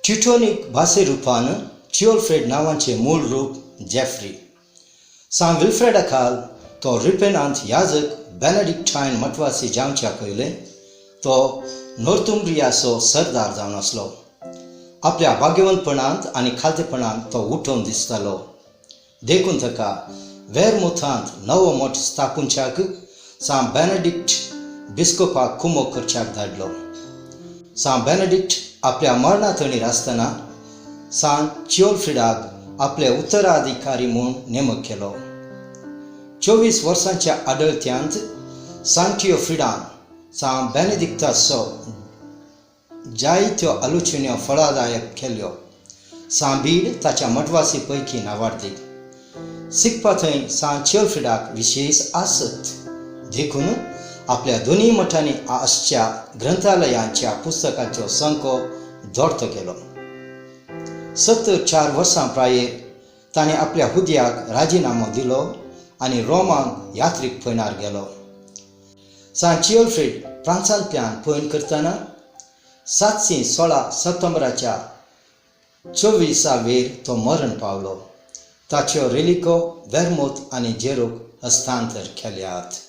ट्युटोनीक भाशे रुपान चिओल्फ्रेड नांवाचें मूळ रूप जेफ्री. सांत विल्फ्रेडा खाल तो रिपेनांत याजक बेनेडिक्टायन मठवासी जावच्या पयलें तो नॉर्थुंब्रियाचो सरदार जावन आसलो. आपल्या भाग्यवंतपणांत आनी खालतेपणांत तो उठोवन दिसतालो. देखून ताका वेरमुथांत नवो मठ स्थापुच्याक सांत बेनेडिक्ट बिस्कोपाक कुमोक करच्याक धाडलो. सांत बेनेडिक्ट आपल्या मरणाथणीर आसतना सांत चिओल्फ्रिडाक आपले उत्तराधिकारी म्हूण नेमक केलो. 24 वर्सांच्या आडळत्यांत सांत चिओफ्रिडान सांत बेनेडिक्टाचो जायत्यो आलोचन्यो फळादायक केल्यो. सांत बीड ताच्या मठवासी पैकी नावाडदीक. शिकपा थंय सांत चिओफ्रिडाक विशेश आसक्त, देखून आपल्या दोनूय मठांनी आसच्या ग्रंथालयांच्या पुस्तकांचो संको दोर्तो केलो. 74 वर्सां प्रायेर ताणें आपल्या हुद्याक राजिनामो दिलो आनी रोमाक यात्रीक पयणार गेलो. सांत चिओल्फ्रीड फ्रांसांतल्यान पयण करतना 716 सप्टेंबराच्या 24 वेर तो मरण पावलो. ताच्यो रेलिको वेर्मोत आनी जेरोक हस्तांतर केल्यात.